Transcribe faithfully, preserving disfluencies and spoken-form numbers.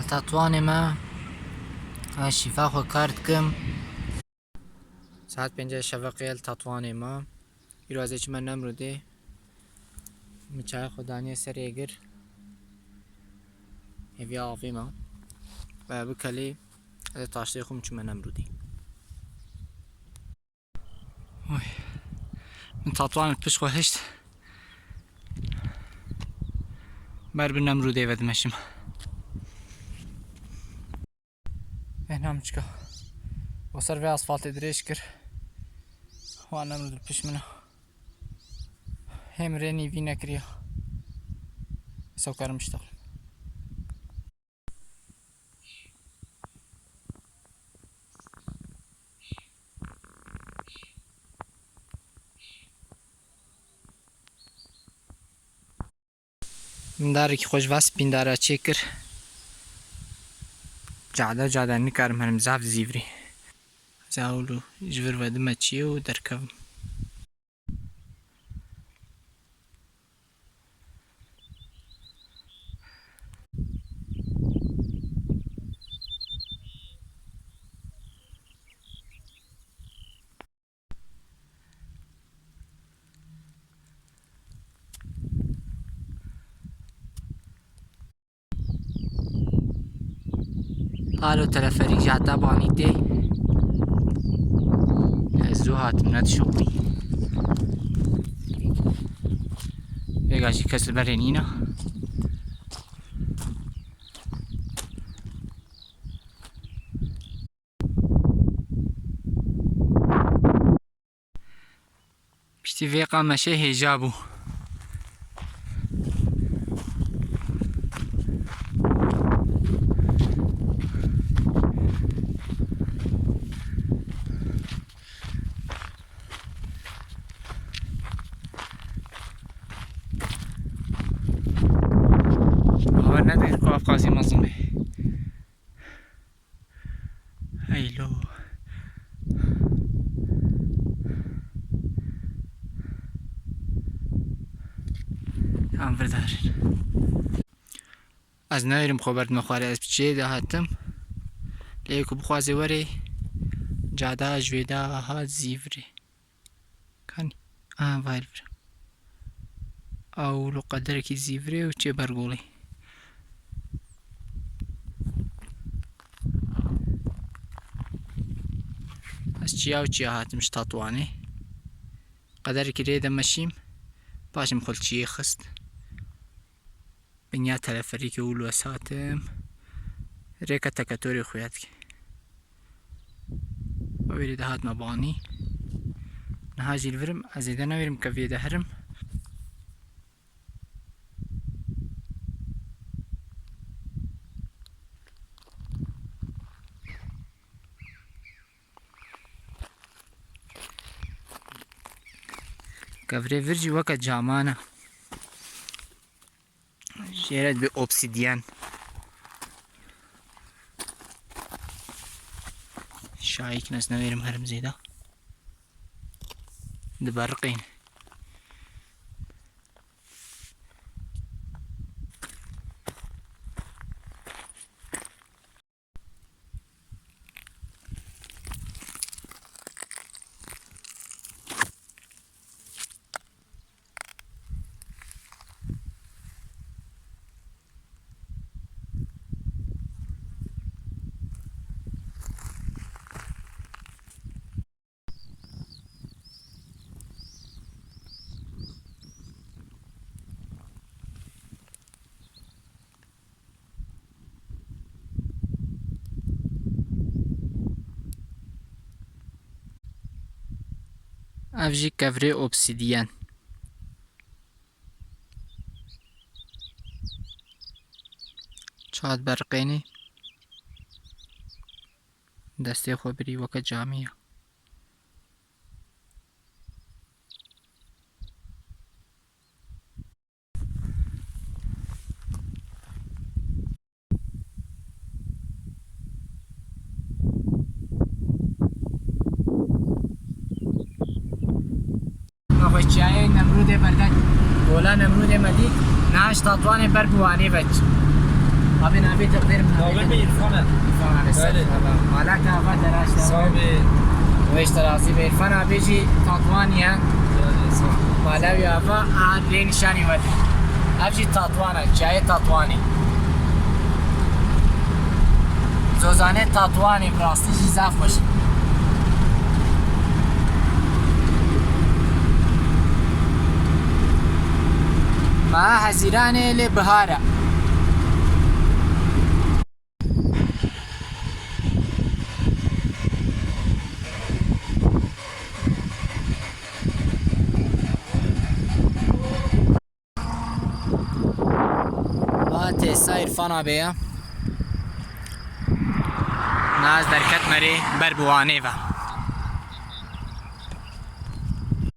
Tatwanê me, ez şîfa xwe kar dikim. Saet pêncê şeveqê li Tatwanê me. Îro ez ê çime Nemrûdê. Min çaya xwe daniye ser êgir. Hêviya avê me. Ve bi kelê ez ê taştê xwe min çime Nemrûdê. Oy. Min Tatwan li pişt xwe hişt. Ber bi Nemrûdê ve dimeşim. Bêhna min çika. Bo ser vê asfaltê dirêj kir. Wan Nemrûd li pişt min e. Hê min rê nîvî nekiriye. Îsa karim biştexlim. Min darekî xwe ji va spîndara çêkir. Cada cada nikarim herim, zaf zîvirî. Ez ewlo ji vir vedime çiyê û derkevim. Alo, teleferîk ji heta banî tê. Ez zû hatim, ne dişopî. Vêga jî kes li berê nîne. Piştî vê qameşê hêja bû. Bawer nedikir ku ev qasî mezin bê. Heylo. Em vir darin. Ez newêrim xwe berdime xwarê, ez bi çiyê de hatim. Lê ku bixwaze were, cada ji wê de hat zîvirê. Kanî? Aha, vay li vir. Ew li qederekî zîvirê û çê bergolê. Ez çiya û çiya hatim ji Tatwanê. Qederekî rê de meşîm. Paşê min xwe li çiyê xist. Binya teleferîkê û li wes hatim. Rêka teketorê xuya dike. Wê rê de hatime banî. Niha jî li vir im, ez zêde newêrim ke vê de herim. Kevirê vir jî weke caman e. Jê re dibê obsidyen. Şayî kin, ez newêrim herim zêde. Diberiqîne. Ev jî kevirê obsidyen. Çawa diberiqênî. Destê xwe birî, weke camî ye. Navê çiyayê Nemrûdê berde. Kola Nemrûdê me dît. Niha ji Tatwanê ber bi Wanê ve diçim. Abi navê te bi xêr min. Navê min Îrfan e. Îrfan abi. Belê. Malaka va teraş. Sağ ol. Weş terasî be. Îrfan abi jî Tatwanî ye. Belê, sağ ol. Malewi ava a lê nîşanî we. Ev jî Tatwan e. Çiyayê Tatwanî. Zozanê Tatwanî bi rastî jî zaf xweş. Ma Hezîranê lê bihar e. Ha, têsa Îrfan abê ya. Na ez derketme rê ber bi Wanê ve.